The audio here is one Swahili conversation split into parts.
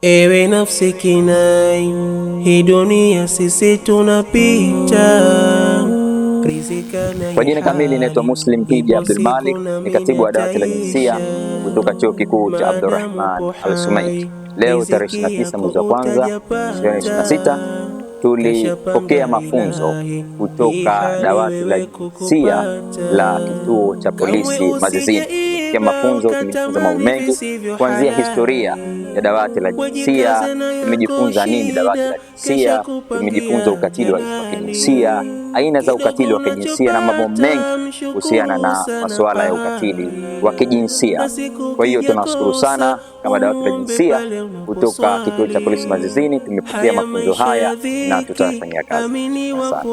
Ewe nafsi kinai, hii dunia sisi tunapita. Kwa jina kamili inaitwa Muslim Hija Abdul Malik, ni katibu wa dawati la jinsia kutoka Chuo Kikuu cha Abdurrahman Al Sumaiti. Leo tarehe 29 mwezi wa kwanza 2026 tulipokea mafunzo kutoka dawati la jinsia la kituo cha polisi Mazizini. Tulipokea mafunzo, tulijifunza mambo mengi, kuanzia historia ya dawati la jinsia, tumejifunza nini dawati la jinsia, tumejifunza ukatili wa kijinsia, aina za ukatili wa kijinsia na mambo mengi kuhusiana na masuala ya ukatili wa kijinsia. Kwa hiyo tunawashukuru sana kama dawati la jinsia kutoka kituo cha polisi Mazizini, tumepokea mafunzo haya na tutafanyia kazi. Asante.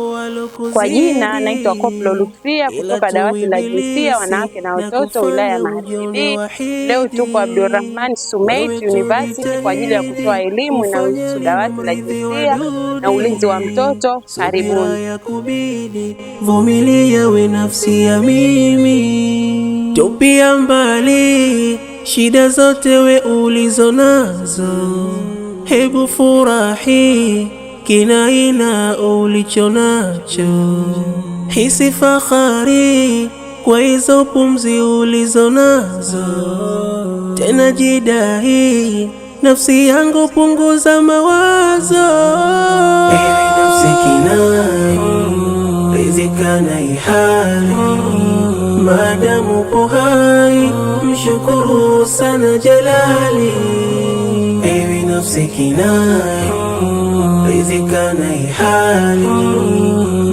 Kwa jina naitwa Koplo Lutfia kutoka dawati la jinsia wanawake na watoto wilaya ya Magharibi. Leo tuko Abdurrahman Sumait University kwa ajili ya kutoa elimu inayohusu dawati la jinsia na ulinzi wa mtoto. Karibuni. Vumilia we nafsi ya mimi, tupia mbali shida zote we ulizo nazo, hebu furahi kinaina ulicho nacho, hisi fahari kwa hizo pumzi ulizo nazo, tena jidahi nafsi yangu, punguza mawazo. Ewe nafsi kinai, rizika na ihali, maadamu upo hai, mshukuru sana Jalali. Ewe nafsi kinai, rizika na ihali,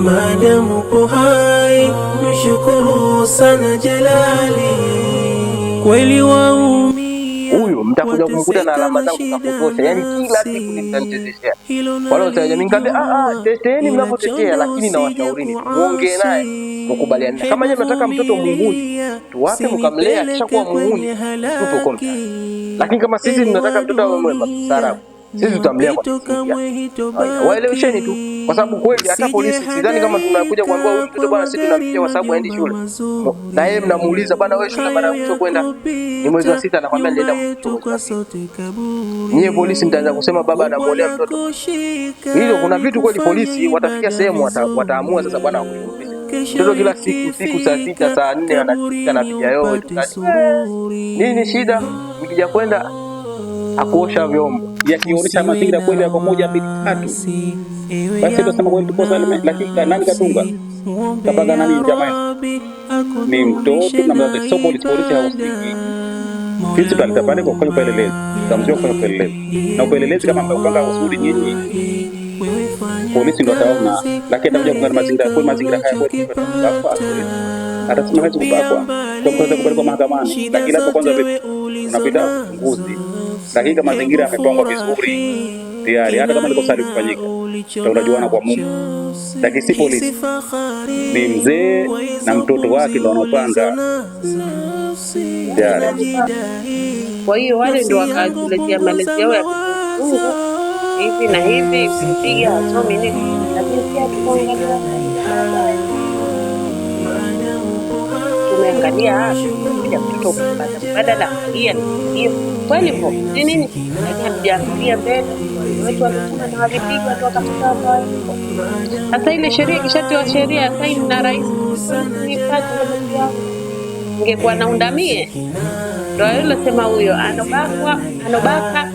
maadamu upo hai, mshukuru sana Jalali. Kweli waumia Huyu mtakuja kumkuta na alama zangu za kutosha, yani kila siku nitamchezeshea. Wale wa jamii nikamwambia, teteeni mnapotetea, lakini nawashaurini muongee naye mkubaliane. Kama yeye mnataka mtoto muhuni, tuwape mkamlea, kisha kuwa muhuni, tupe huko mtaani. Lakini kama sisi tunataka mtoto awe mwema mstaarabu, sisi tutamlea kwa misingi ya waelewesheni tu, kwa sababu kweli hata polisi sidhani kama tunakuja kuambia huyu mtoto bwana, sisi tunamtia kwa sababu haendi shule, na yeye mnamuuliza bwana, wewe shule mara ya mwisho kwenda ni mwezi wa sita, anakwambia nilienda mwezi wa sita. Nyie polisi mtaanza kusema baba anamuolea mtoto. Hilo kuna vitu kweli, polisi watafikia sehemu wataamua sasa, bwana wakushughulishe mtoto kila siku siku saa sita saa nne anafika anapiga yowe nini shida, mkija kwenda akuosha vyombo yakionyesha mazingira kweli yako moja mbili tatu, basi tutasema kweli tuko salama. Lakini nani katunga kapanga nani? Jamani, ni mtoto na mzazi, sio polisi. Polisi hahusiki. Sisi tunaleta pale kwa kufanya upelelezi, tutamjua kufanya upelelezi, na upelelezi kama mmeupanga uzuri nyinyi, polisi ndio ataona, lakini atakuja kuangalia mazingira kweli, mazingira haya kweli atasema hawezi kupakwa kwa kuweza kupelekwa mahakamani, lakini hapo kwanza unapita uchunguzi. Lakini kama mazingira yamepangwa vizuri tayari, hata kama ni kosa likufanyika, utajuana kwa Mungu. Lakini si polisi, ni mzee na mtoto wake ndio wanaopanga tayari. Kwa hiyo wale ndio wakatuletea malezi yao ya kizungu hivi na hivi, kupiga hasomi nini, lakini pia tukaangalia tumeangalia kuja mtoto kupata mbadala angalia hiyo kweli hivyo si nini, lakini hatujaangalia mbele. Wetu walisoma na walipigwa tu wakafika hapo walipo. Sasa ile sheria ikishatiwa sheria saini na rais, nipate ingekuwa naundamie ndo alilosema huyo anobakwa anobaka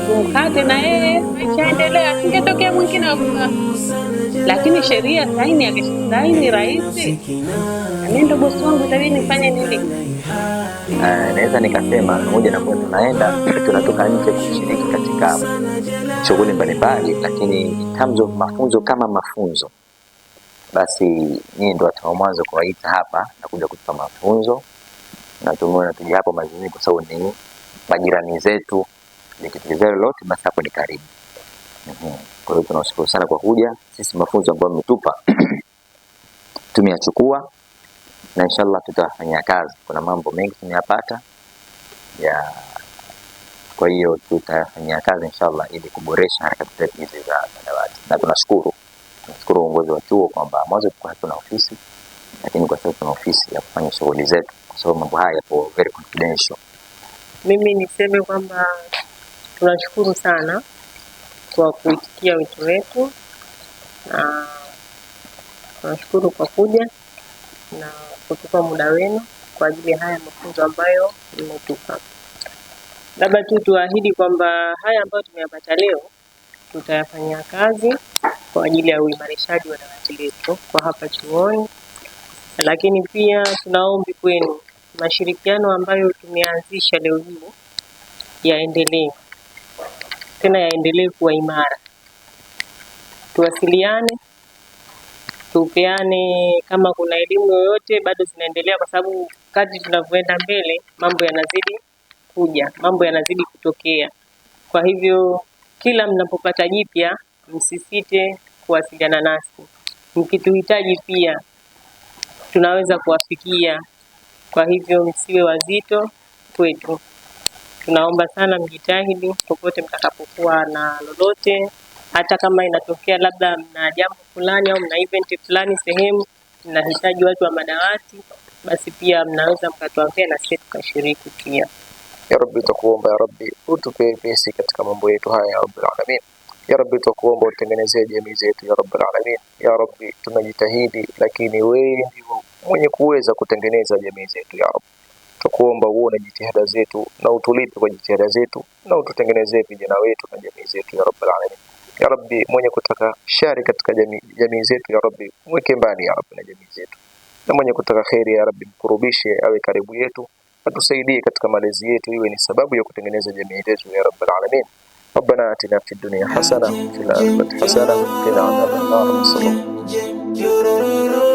tumkate na yeye maisha endelea, asingetokea mwingine wa lakini sheria saini akishasaini rais, na mimi ndo bosi wangu, itabidi nifanye nini? Naweza nikasema pamoja na kuwa tunaenda tunatoka nje kushiriki katika shughuli mbalimbali, lakini in terms of mafunzo kama mafunzo, basi nyinyi ndio watu wa mwanzo kuwaita hapa na kuja kutupa mafunzo, na tumeona tuje hapo Mazizini kwa sababu ni majirani zetu, likitokezea lolote basi hapo ni karibu. Kwa hiyo tunawashukuru sana kwa kuja. Sisi mafunzo ambayo mmetupa tumeyachukua na inshallah tutafanyia kazi. Kuna mambo mengi tumeyapata ya, kwa hiyo tutafanyia kazi inshallah ili kuboresha harakati zetu hizi za dawati, na tunashukuru Tunashukuru uongozi wa chuo kwamba mwanzo tulikuwa hatuna ofisi, lakini kwa sasa tuna ofisi ya kufanya shughuli zetu, kwa sababu mambo haya yapo very confidential. Mimi niseme kwamba tunashukuru sana kwa kuitikia wito wetu na tunashukuru kwa kuja na kutupa muda wenu kwa ajili ya haya mafunzo ambayo mmetupa. Labda tu tuahidi kwamba haya ambayo tumeyapata leo tutayafanyia kazi kwa ajili ya uimarishaji wa dawati letu kwa hapa chuoni, lakini pia tunaombi kwenu mashirikiano ambayo tumeanzisha leo hii yaendelee, tena yaendelee kuwa imara. Tuwasiliane, tupeane kama kuna elimu yoyote bado zinaendelea, kwa sababu kadri tunavyoenda mbele mambo yanazidi kuja, mambo yanazidi kutokea. Kwa hivyo kila mnapopata jipya, msisite kuwasiliana nasi. Mkituhitaji pia tunaweza kuwafikia. Kwa hivyo msiwe wazito kwetu. Tunaomba sana mjitahidi popote mtakapokuwa na lolote, hata kama inatokea labda mna jambo fulani au mna event fulani sehemu mnahitaji watu wa madawati, basi pia mnaweza mkatuambia na sisi tukashiriki pia. Ya Rabbi, twakuomba ya Rabbi utupe wepesi katika mambo yetu haya ya Rabbil Alamin. Ya Rabbi, twakuomba utengenezee jamii zetu ya Rabbil Alamin. Ya Rabbi, tumejitahidi, lakini wewe ndio mwenye kuweza kutengeneza jamii zetu ya Rabbi. Twakuomba uone jitihada zetu na utulipe kwa jitihada zetu na ututengenezee vijana wetu na jamii zetu ya Rabbil Alamin. Ya Rabbi, mwenye kutaka shari katika jamii zetu ya Rabbi, mweke mbali ya Rabbi na jamii zetu, na mwenye kutaka kheri ya Rabbi, mkurubishe awe karibu yetu, atusaidie katika malezi yetu, iwe ni sababu ya kutengeneza jamii yetu ya Rabbil Alamin. ربنا آتنا في الدنيا حسنة وفي الآخرة حسنة وقنا عذاب النار. وصلى الله